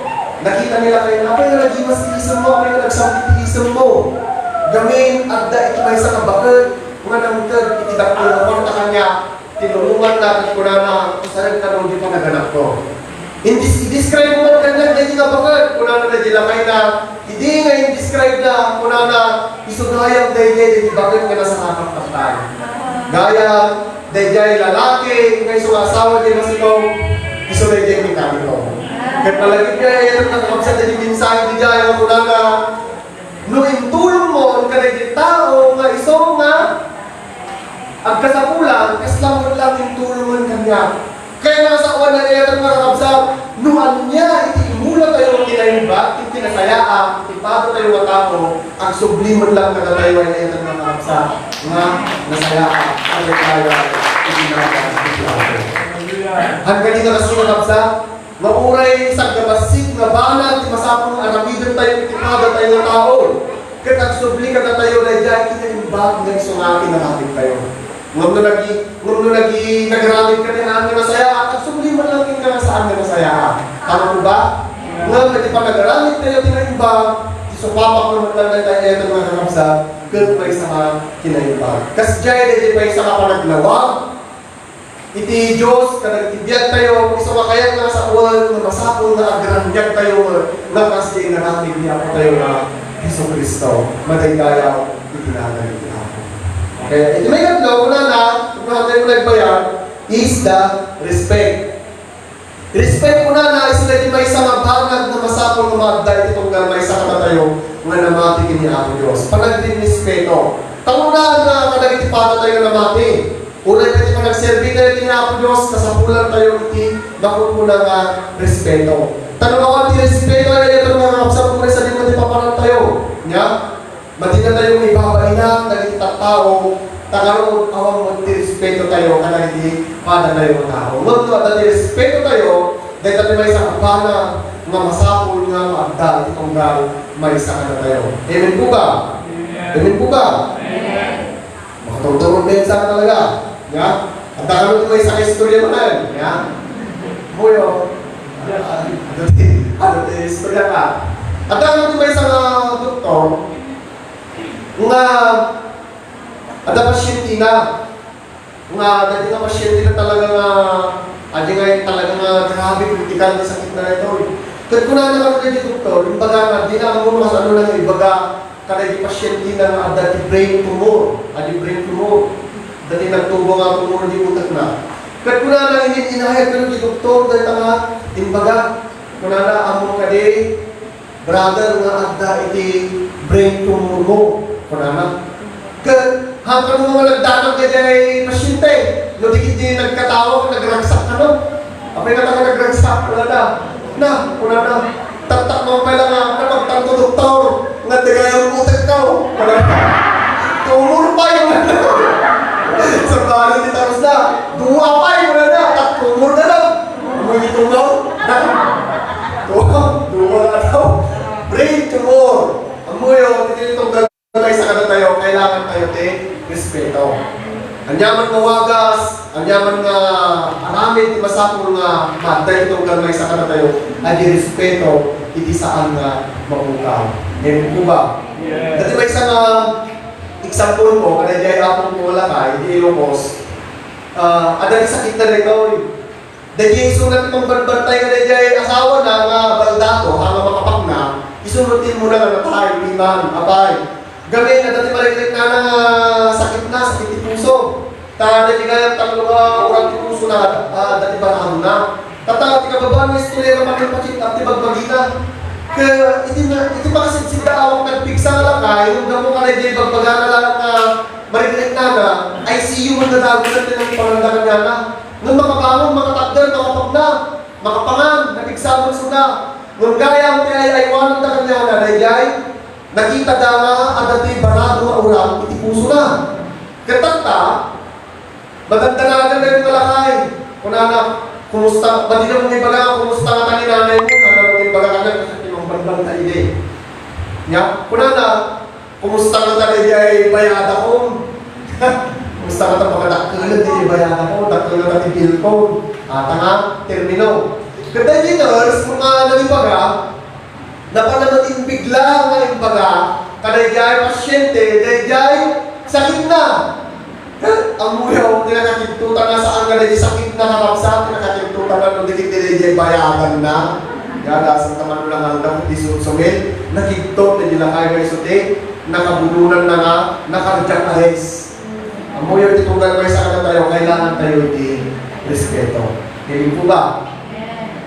Nakita ni lakayna, "Apay nga naging mas-isemmo? Apay nga nagsangkit ti isemmo?" Gamin, adda iti maysa nga baket nga nangted iti dakkel nga kuarta kaniak, tinulonganna ket kunana, "Usarenka no di panaganakko." Indis-, i-describe mo man kaniak daydi nga baket, kunana daydi lakayna. Idi nga i-describe na, kunana, "Isu gayam daydiay daydi baket nga nasakakak tattay." Gayam, daydiay lalaki nga isu nga asawa ti masikob, isu daydiay mekaniko. Ket nalagipna, ay, ay, nakakabsat daydi mensahe daydiay nga kunana, "No intulongmo kadagiti tao nga isu nga agkasapulan, kasla met lang intulongen kaniak." Kaya nga sawan na iyaten, mga kakabsat, no ania iti imulatayo nga kinaimbag, iti kinasayaat, iti padatayo nga tao, agsubli met lang kadatayo, ay iyaten, mga kakabsat, nga nasayaat, kadatayo, iti nagan, iti Apo. Hanggang di na kasu, kakabsat, nga uray sagabassit nga banag ti masapul nga aramidentayo iti padatayo nga tao, ket agsubli kadatayo daydiay kinaimbag nga isu nga kinaramidtayo. Ngem no nagi-, ngem no nagi-, nagaramidka ti saan nga nasayaat, agsubli met lang ken nga saan nga nasayaat. Tama po ba? Ngem iti panagaramidtayo ti naimbag, isupapak met lang daydiay, iyaten, mga kakabsat, ket maysa nga kinaimbag. Kasdiay daydiay maysa nga panaglawag iti Dios kadagiti biagtayo, isu nga kayat nga sawen nga masapul nga agraniagtayo nga kas ti inaramid ni Apotayo nga Jesu-Cristo. Madaydayaw iti nagan ti Apo. Okay, iti maikatlo, kunana, unahan tayo nagbayag, is the respect. Respect, kunana, isu daydi maysa nga banag nga masapul nga maadda iti tunggal maysa kadatayo nga namati ken ni Apo Dios. Panagrinrespeto. Ta kunana kadagiti padatayo nga namati. Uray ket ti panagserbitayo ken ni Apo Dios, kasapulantayo iti makunkuna nga respeto. Ta no awan ti respeto, ay, ito, mga kakabsat, uray sadino ti papanantayo. Nya? Madinatayo nga ibabainat dagiti tattao, ta ngarud, awan met ti respetotayo kadagiti padatayo nga tao. Ngem no adda ti respetotayo, dayta ti maysa a banag nga masapul nga maadda iti tunggal maysa kadatayo. Amen po ba? Amen. Amen po ba? Amen. Makatungtungod na yun sa talaga. Ya? Adda kano ti maysa nga istorya manen. Ya? Muyo. Ano ti, ano ti istorya ka? Adda kano ti maysa nga doktor nga adda pasyente na. Nga, dati nga pasyente na talaga nga, adi nga talaga nga grabe, kritikal nga sakit na ito. Ket kunana kano daydi doktor, imbaga nga, di na ammo no kasano na nga ibaga kadaydi pasyente na nga adda ti brain tumor, adi brain tumor. Dati nagtubo nga tumor di utekna. Ket kunana, inin-, inayat kano ti doktor, dayta nga, imbaga, kunana, ammo kadi, brother, nga adda iti brain tumor mo, kunana. Ket Hangkan mo nga nagdanag daydiay pasyente, no di ketdi nagkatawa, nagragsak kano. Apay nga taga nagragsak, kunana. Na, kunana. Taktak mo pay lang nga, napagtanto doktor, nga dagay ang utek ko. Kunana. Tumor pay, kunana. Sabali ti tarus na. Dua pay, kunana. Tak tumor na lang. Amoy tumor. Tumor, tumor na daw. Brain tumor. Amoy, oh, tinitong Maysa kadatayo, kailangan tayo ti respeto. Aniaman nga wagas, aniaman nga aramid ti masapul nga maadda iti tunggal maysa kadatayo, adi respeto iti saan nga mapukaw. Amen po ba? Yes. Dati maysa nga example ko, kada diay apong ko lakay, di Ilocos, ah, adda ti sakit na daytoy. Daydiay isuna ti pangbanbantay nga daydiay asawana nga baldato, a, nga makapakna, isu met ti immuna nga natay, piman, apay. Gamin, adda ti mariknana nga sakitna, sakit ti puso. Ta daydiay nga tallo nga urat ti pusona, a, adda ti baradona. Tatta, ti kababain nga istorya nga mangipakita ti bagbagina. Ket iti na, iti makasidsidda awak nagpigsa nga lakay, ngem gapu kadaydiay bagbagana laeng nga mariknana, I C U met nga dagunan ti nangipanganda kaniana. Ngem makabangon, makatakder, makapakna, makapangan, napigsa met isuna. Ngem gayam ti ay-aywananda kaniana daydiay, nakitada nga adda ti barado nga urat iti pusona. Ket tatta, madandanagan dagiti lakay. Kunana, "Kumusta?" Madina met ibaga, "Kumusta ngata ni nanaymo?" Adda met ibaga kaniana, "Kasano ti mangbanbantay idi?" Nia, kunana, "Kumusta ngata daydiay bayadakon?" Kumusta ngata, makadakkel daydiay bayadakon, dakkel ngata ti bilkon. Ata nga termino. Ket daydiay nurse, nga nangibaga, napan met imbigla nga imbaga kadaydiay pasyente, daydiay sakitna. Ammoyo, ti nakakidtotanna, saan nga daydiay sakitna nga kabsat, ti nakakidtotanna no di ketdi daydiay bayadanna. Nia, dasenta man lang aldaw, ti su-, sumil, nakidto, daydiay lakay nga isu ti nakabunonan na nga na-cardiac arrest. Ammoyo, iti tunggal maysa kadatayo, kailangan tayo iti respeto. Amen po ba?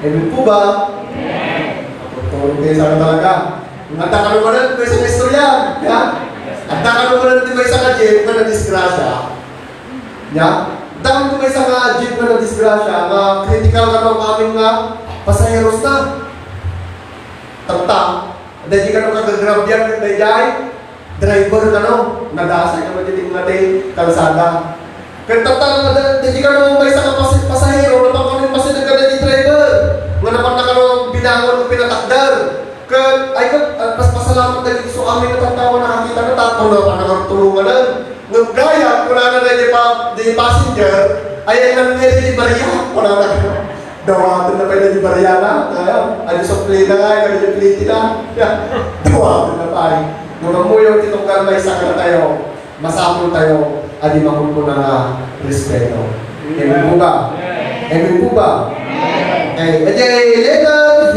Amen po ba? Amen. Tutulog kayo sana talaga. Adda kano manen ti maysa nga istorya, ha? Adda kano manen ti maysa nga jeep nga nadisgrasya. Ya? Adda kano ti maysa nga jeep nga nadisgrasya, nga critical kano amin nga pasaheros na. Tatta, daydi kano kagagrabian ket daydiay driver kano, nadasay kano ti tingga ti kalsada. Ket tatta, daydi kano maysa nga pas-, pasahero, napan kano impasideg kadaydi driver, nga napan na kano binangon o pinatakder. Ket, ay, ket, ah, paspasalamat dagiti isu amin nga tattao a nakakitana, tapno a panagtulonganan. Ngem gayam, kunana daydi pa-, daydi passenger, "Ay, ay, nang ngedi di Maria," kunana. Dawaten na pay daydi Maria na, ah, adi suplina nga, adi supliti na. Ya, dawaten na pay. Ngem ammoyo ti tunggal maysa kadatayo, masapul tayo, adi makunkuna nga respeto. Amen po ba? Amen po ba? Okay, adi, letter V,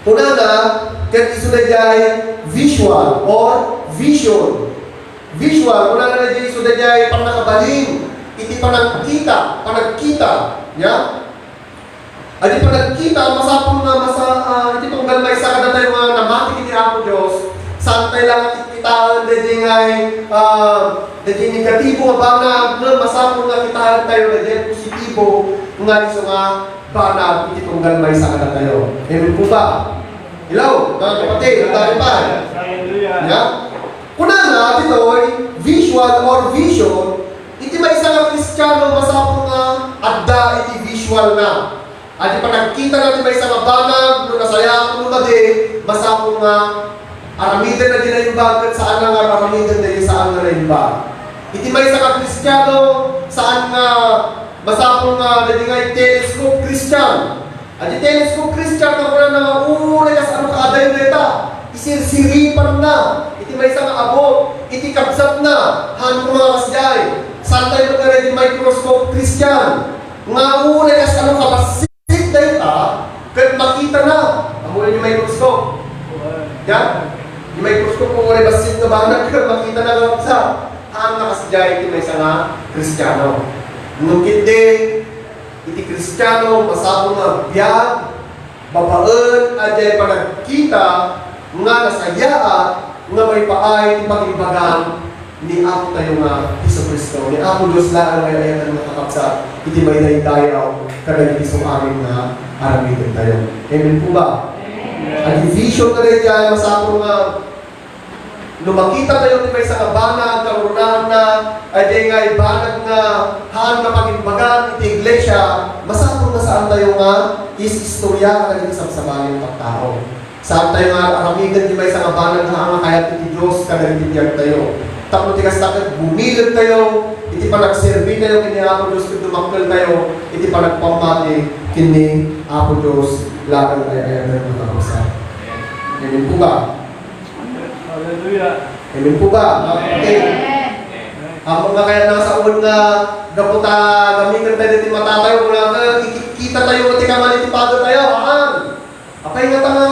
Kunana, ket isu daydiay visual or vision. Visual, kunana daydiay isu daydiay pannakabalin iti panagkita, panagkita, ya? Adi panagkita, masapul nga masa-, ah, iti tunggal maysa kadatayo nga namati iti Apo Dios, saan tayo lang kitkitaen daydiay ngay, ah, daydiay negatibo nga banag, ngem masapul nga kitaen tayo daydiay positibo nga isu nga banag iti tunggal maysa kadatayo. Amen po ba? Hello, mga kapatid, ang dami pa. Hallelujah. Ya? Kunana, ditoy, visual or vision, iti maysa nga Kristiano, masapul nga adda iti visual na. Adi panagkita na ti maysa nga banag, no nasayaat no madi, masapul nga aramiden na di naimbag, ket saan nga aramiden daydi saan nga naimbag. Iti maysa nga Kristiano, saan nga masapul nga daydi nga telescope Christian. Adi telescope Christian, nga kunana nga, uray kas-, ano kaadayo dayta, isirsiripan na iti maysa nga abut, iti kabsat na, han ko mga kasdiay. Saan tayo magkaray di microscope Christian? Nga uray kas-, ano kabassit dayta, ket makita na. Ammoyo ti microscope. Yan. Ti microscope, kung uray bassit nga banag, ket makita na nga kabsat. Haan nga kasdiay ti maysa nga Kristiano. Ngem ketdi, iti Kristiano, masapul nga agbiag babaen a diay panagkita nga nasayaat nga maipaay ti pagimbagan ni Apo tayo nga Jesu-Cristo, ni Apo Dios laeng nga ay-ayaten nga kakabsat iti maidaydayaw kadagiti sung-amin nga aramidentayo. Amen po ba? Amen. Adi vision nga daydiay, masapul nga no makita tayo ti maysa nga banag, kaurunanna, ay di nga banag nga haan nga pagimbagan iti iglesia, masapul nga saan tayo nga is-istorya kadagiti sabsabali nga tattao. Saan tayo nga aramiden ti maysa nga banag nga kayat iti Dios kadagiti biag tayo. Tapno ti kasta ket bumileg tayo iti panagserbi tayo ken ni Apo Dios ket dumakkel tayo iti panagpammati ken ni Apo Dios laeng ay-ayaten nga kakabsat. Amen po ba? Hallelujah. Amen po ba? Okay. Ammom nga kayat nga sawen nga gapu ta gamiken tayo ti mata tayo, kuna nga ikit-, kita tayo nga ti kaman iti pado tayo, haan. Apay nga ta nga,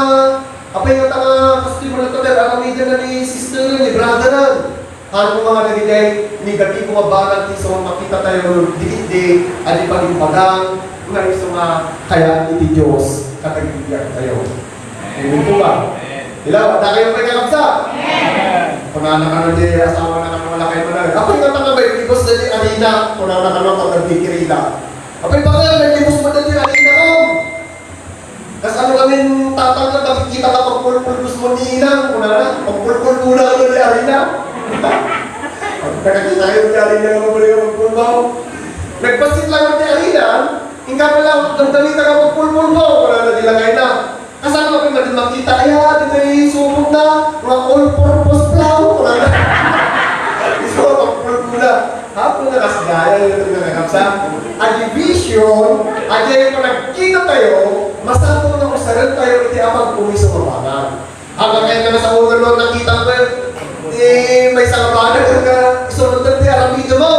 apay nga ta nga customer ta tayo, aramiden na ni sister, ni brother. Haan mo nga dagiti negatibo nga banag ti isu nga makita tayo, dikit di, adi pagimbagan, nga isu nga kayat iti Dios, kadagiti biag tayo. Amen po ba? Hello, adda kayo pay kakabsat? Amen. Kunana kano ti asawana kano, wala kayo managay. Apay nga tanga ba yung libos na di arena? Kunana kano pag nagkikirila. Apay ba kayo may libos mo na di arena ko? Kas ano kami tatang na makikita ka pagpulpulbos mo ni inang? Kunana, pagpulpul mo na ano di arena? Pag nakakita kayo di arena nga mabalik ang pulpul mo. Nagpasit lang ang di arena, ingka pala, damdamita ka pagpulpul mo. Kunana, di lang kayo na. Kasano ka pwede makita? Ay, ah, dito yung supot na, mga all-purpose flour, wala na. Isu, pagpulpula. Hapon na kasi gaya, yung ito na kakapsa. A division, a di pa nagkita tayo, masapul nga usaran tayo iti apagpumiso nga banag. Hanggang kayo na sa ulo, no, nakita ko, eh, may sanga banag nga isunod na ti aramidem mo.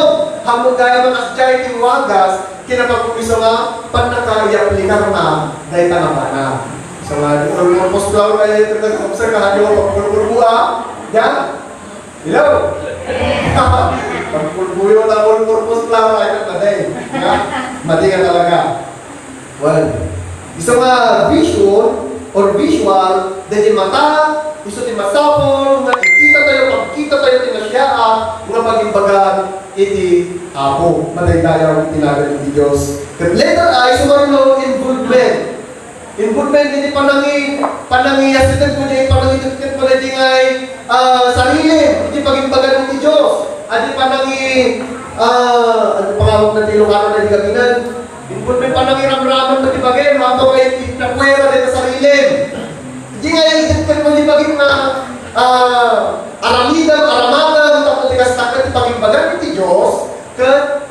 Hapon gaya, mga asjay, ti wagas, kinapagpumiso nga, pannakaiaplikar na, dahil ka na banag. So nga, di all-purpose flour ay ito na sa observe, kahit yung pagpulpulbua. Yan. Hello? Pagpulbuyo na all-purpose flour ay ito na din. Ha? Mati nga talaga. Well, isu nga vision or visual, dahil mata, isu ti masapul, nga ikita tayo, pagkita tayo, tinasyaat, nga pagimbagan iti Apo. Madaydayaw iti nagan iti Dios. Ket letter I, sumarno, involvement. Involvement iti panangi-, panangiyasideg, kundi panangitedked, kundi ngay, ah, sarili, iti pagimbagan iti Dios. Adi panangi-, ah, ano pangawag na ti Ilocano na di kabinan? Involvement, panangiramraman na ti bagay, mato ngay iti napuera dita sarili. Di ngay itedked kundi bagay na, ah, aramidem, aramatem, tapno ti kasta ket ti pagimbagan iti Dios, ket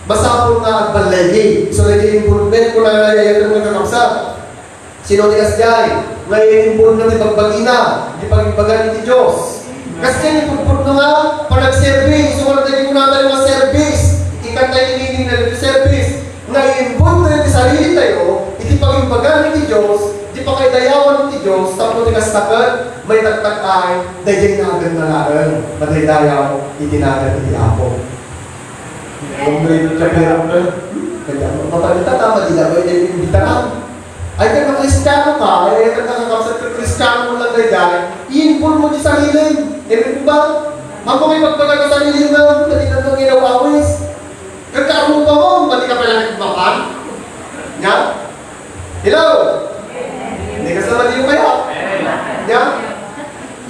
masapul nga agballaygi. So, daydi involvement, kuna nga yayaten nga kakabsat. Sino ti kasdiay? Nga in-involve na ti bagbagina, ti pagimbagan iti Dios. Kasdiay ni pudpudno nga panagserbi, isu nga daydi kunatayo nga service. Ikantay ti meaning na daydi service. Nga in-involve tayo ti sarili tayo, iti pagimbagan iti Dios, ti pakaidayawan iti Dios, tapno ti kasta ket, maitagtag-ay, daydi naganna laeng, madaydayaw, iti nagan iti Apo. Kung may chapel, kaya mapanita ka, madila ba yung imbitaran? Ay, kung Kristiano ka, ay, ay, kung nakakapsat ka, Kristiano mo lang, dayday, i-involve mo di sarili. Amen po ba? Mamo kay pagbaga ka sarili mo, dali na itong inaw-awis. Kagkarupa mo, pati ka pala nagmapan? Nya? Hello? Hindi ka sa mali yung kaya? Nya?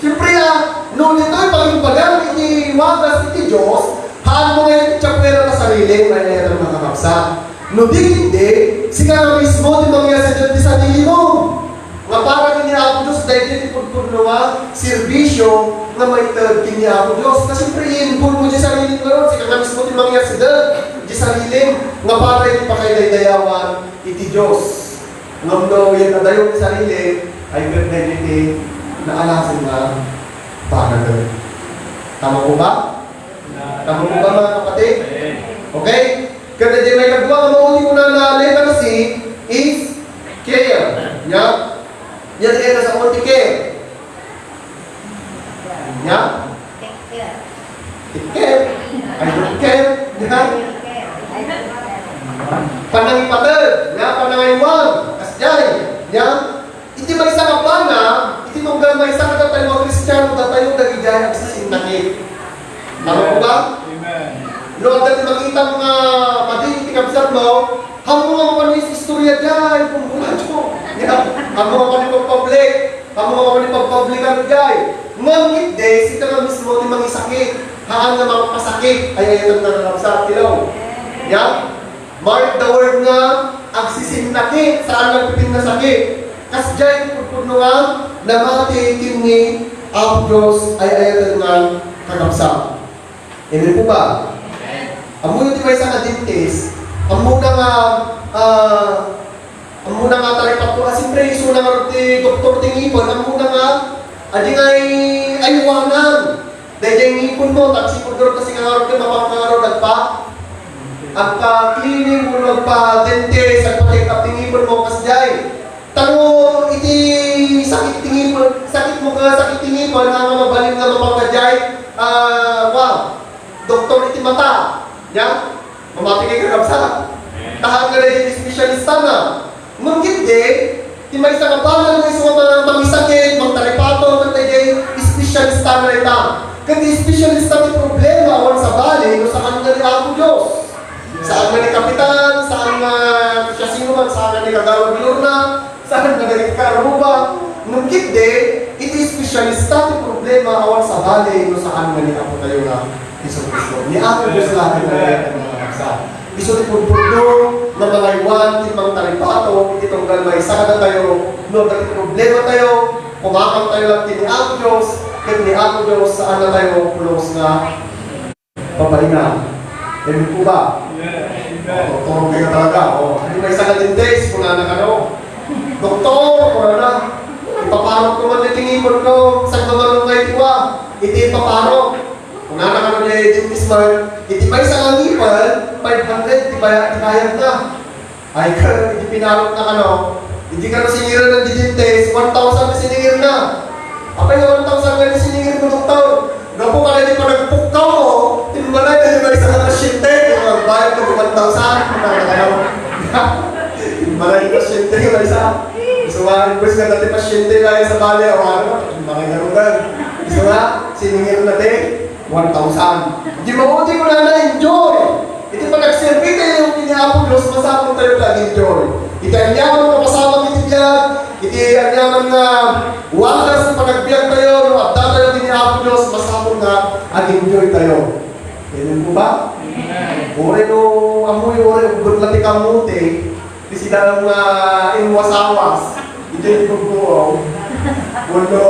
Siyempre, ah, no, dito'y pagimbagan iti wagas iti Dios, haan mo nga iti tiyapwera nga sarili, nga iti mga kakabsat. No di, hindi, sika nga mismo ti mangyasidan ti sarili mo. Nga para ken ni Apo Dios, daydi ti pudpudno nga serbisyo nga maited ken ni Apo Dios. Kasi siyempre, i-involve mo ti sarili mo, sika nga mismo ti mangyasidan ti sarili nga para iti pakaidaydayawan iti Dios. Ngem no, yan adayo ti sarili, ay ket dagiti naalasin nga banag. Tama po ba? Tama po ba, mga kapatid? Okay? Ket dagiti maikadua nga mao ti kunana letter C is care. Nya? Nya, ti care, sa ti care. Nya? Take care. I don't care. Di ba? Panangipated. Nya, panangaywan. Kasdiay. Nya, iti maysa nga banag, iti tunggal maysa nga tattao nga Kristiano, tattao dagiti agsisinnakit. Ammom nga mapan istorya diay, kumbaga, ya, ammom nga mapan ipagpublic, ammom nga mapan ipagpublikan diay. Ngem ket di, sika nga mismo ti mangisakit, haan nga mapasakit, ay-ayaten nga kakabsat, hello. Ya? Mark the word nga, agsisinnakit, saan nga pipinnasakit. Kasdiay ti pudpudno nga, namati ken ni Apo Dios, ay-ayaten nga kakabsat. Amen po ba? Ammoyo ti maysa nga dentist, ammona nga, ah, ammona nga taripatto, ah, siyempre, isuna nga ti doktor ti ngipon, ammona nga, adi nga ay-, aywanan. Daydiay ngipon mo, tagsipud ngarud, kasi nga ngarud ka, mapang ngarud, agpa-, agpa-cleaning, wenno agpa-dentist, agpa-check up ti ngipon mo, kasdiay. Tano iti sakit ti ngipon, sakit mo nga sakit ti ngipon, nga mabalin nga mapangkadiay, ah, wa, doktor iti mata. Ya? Mamati kay kakabsat. Tahan nga daydiay espesyalista na. Ngem ket di, ti maysa nga banag nga isu nga mangisakit, mangtalipato, ket daydiay espesyalista na ita. Ket ti espesyalista ti problema, awan sabali, no saan nga ni Apo Dios. Saan nga ni kapitan, saan nga siasinoman, saan nga ni Kagawad Lorna, saan nga dagiti kaarruba. Ngem ket di, iti espesyalista ti problema, awan sabali, no saan nga ni Apo tayo nga Jesu-Cristo. Ni Apo Dios laeng nga mga kabsat. Isu ti pudpudno nga mangaywan ken mangtalipato iti tunggal maysa kadatayo, no adda ti problema tayo, kumakam tayo laeng ken ni Apo Dios, ket ni Apo Dios, saan na tayo pulos nga babaina. Amen po ba? Yes. O, doktor kayo talaga. O, ano may isang dentist, kunana kano, "Doktor," kunana, "ipaparok ko man iti ngipon ko, saan nga malunggay ti wa? Iti ipaparok." Kunana kano diay dentist man, "Iti maysa nga ngipon, five hundred ti baya-, ti bayadna." Ay, ket idi pinarokna kano, idi kano singiren ti dentist, one thousand ti siningirna. Apay nga one thousand nga ti siningir mo, doktor? Gapu kada ti panagpukkaw mo, timbalay na yung isa nga pasyente, yung magbayad ka one thousand, ano na kayo? Timbalay yung pasyente, yung isa. So, ah, imbes nga dati pasyente, kaya sa bali, o ano, timbalay na rugan. So, ah, siningir na din. One thousand. Di maudi ko na na-enjoy. Iti panagserbi tayo ken ni Apo Dios, masapul tayo nga ag-enjoy. Iti aniaman nga pasabak iti biag, iti aniaman nga wagas ti panagbiag tayo, no adda tayo ken ni Apo Dios, masapul nga ag-enjoy tayo. Amen po ba? Amen. Uray no, amoy, uray, ubbet la ti kamote, ti sida nga inwasawas, idiay pagbuaw. Wenno,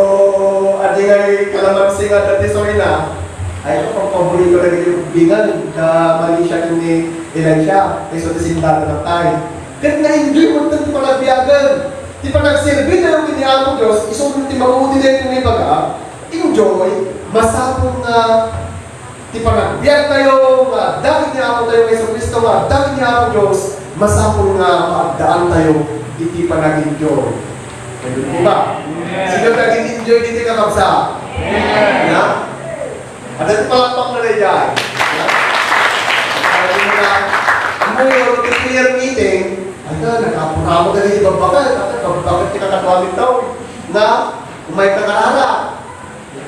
adi ngay kalamansi nga adda ti Sarina, ay, ito, pagpaborito na dagiti ubbingan, da Malaysia ken ni Elisha, isu ti sindatan na tayo. Ket na-enjoy mo ti panagbiagan. Ti panagserbi tayo ken ni Apo Dios, isu ti maudi tayo nga ibaga, enjoy, masapul nga Ti panagbiag tayo nga adda ken ni Apo tayo nga Jesu-Cristo, nga adda ken ni Apo Dios, masapul nga maaddaan tayo iti panag-enjoy. Amen po ba? Amen. Sino nag-enjoy ditoy, kakabsat? Amen. Ya? Adda ti palakpak na daydiay. Ya? Sabi na, "Amoy, iti prayer meeting, ay na, nagapurama dagiti babbaket, at babbaket ti kakaduamin tao, na umay kakarara."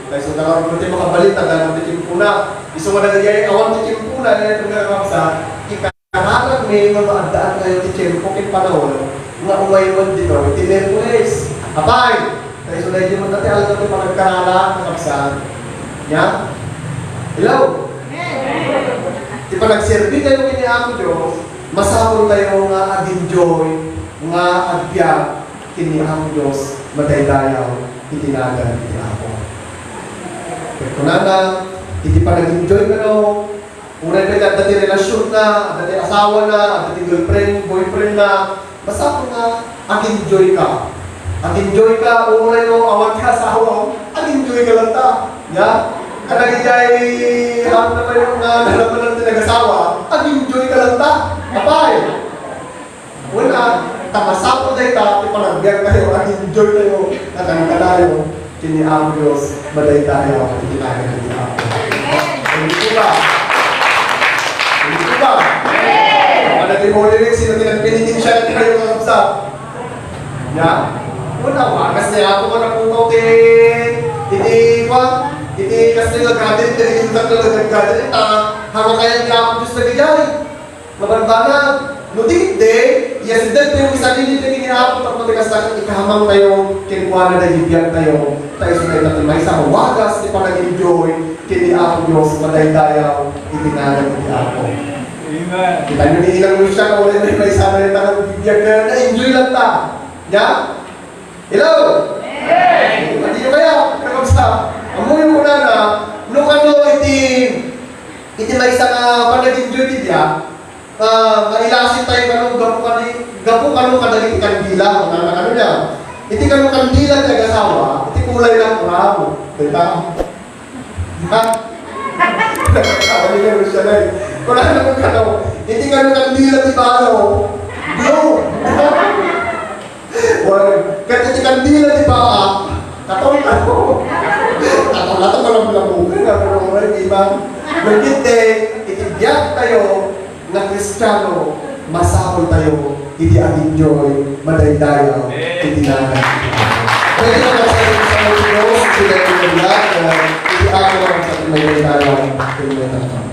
Kaysa dagiti makabalin, tagaan ti tiempona. Isu nga dagiti awan ti tiempona, ay nga kakabsat, ikakararak mi nga maaddaan tayo ti tiempo ken panawen nga umaywan ditoy ti Miyerkules. Apay, kaysa daydi man ti aldaw ti panagkarara, kakabsat. Ya? Hello? Ti panagserbi tayo ken ni Apo Dios, masapul tayo nga ag-enjoy, nga agbiag, ken ni Apo Dios, madaydayaw iti nagan ti Apo. Ket kunana, iti panag-enjoy kano, uray met adda ti relasionna, adda ti asawana, adda ti girlfriend, boyfriendna, masapul nga ag-enjoy ka. Ag-enjoy ka, uray no awan ti asawam, ag-enjoy ka latta. Ya? Kadagiti ay, haanna pay nga nalamanan ti nagasawa, ag-enjoy ka latta. Apay? Una, ta masapul dayta ti panagbiag tayo, ag-enjoy tayo, nakankanayo ken ni Apo Dios, madaydayaw iti nagan ti Apo. Amen po ba? Amen po ba? Amen. Ano ti Holy Week, sino ti nagpenitensya iti kayo, kakabsat? Ya? Una, wagas ni Apo nga napukaw ti, iti, kwa, iti kastel nga garden, iti intak nga garden, ita, hangakayan ni Apo Dios na gayay. Mabanbanag, No di, di, ya, sida tayo isalili dagiti Apo, tapno ti kasta, ikahamangtayo kenkuana dagiti biagtayo. Ta isu dayta ti maysa a wagas ti panag-enjoy ken ni Apo Dios, madaydayaw iti nagan ti Apo. Amen. Kita nyo ni Inang Lucia, kauna na maysa na yung tanang bibiag na na-enjoy lang ta. Ya? Hello? Amen. Hindi kayo, pero sa, amoy mo na na, no kano iti, iti maysa nga panag-enjoy ti biag, Ah, mailasin tayo kano, gapu kani, gapu kano kadagiti kandila, kunana kano niya. Iti kano kandila ti agasawa, iti kulay na puramo. Diba? Ha? Sabi niya, Rochelle, eh. Kunana kano, iti kano kandila ti balo, blue. Well, ket iti kandila ti baa, katon, katon. Katon, katon, malablabukan nga, pero oray, di ba? Nagkit, eh, iti biag tayo nga Kristiano, masapul tayo iti ag-enjoy, madaydayaw, iti nagan. Pwede ka sa Dios, iti biag, eh, iti ako ang sa madaydayaw, iti nagan.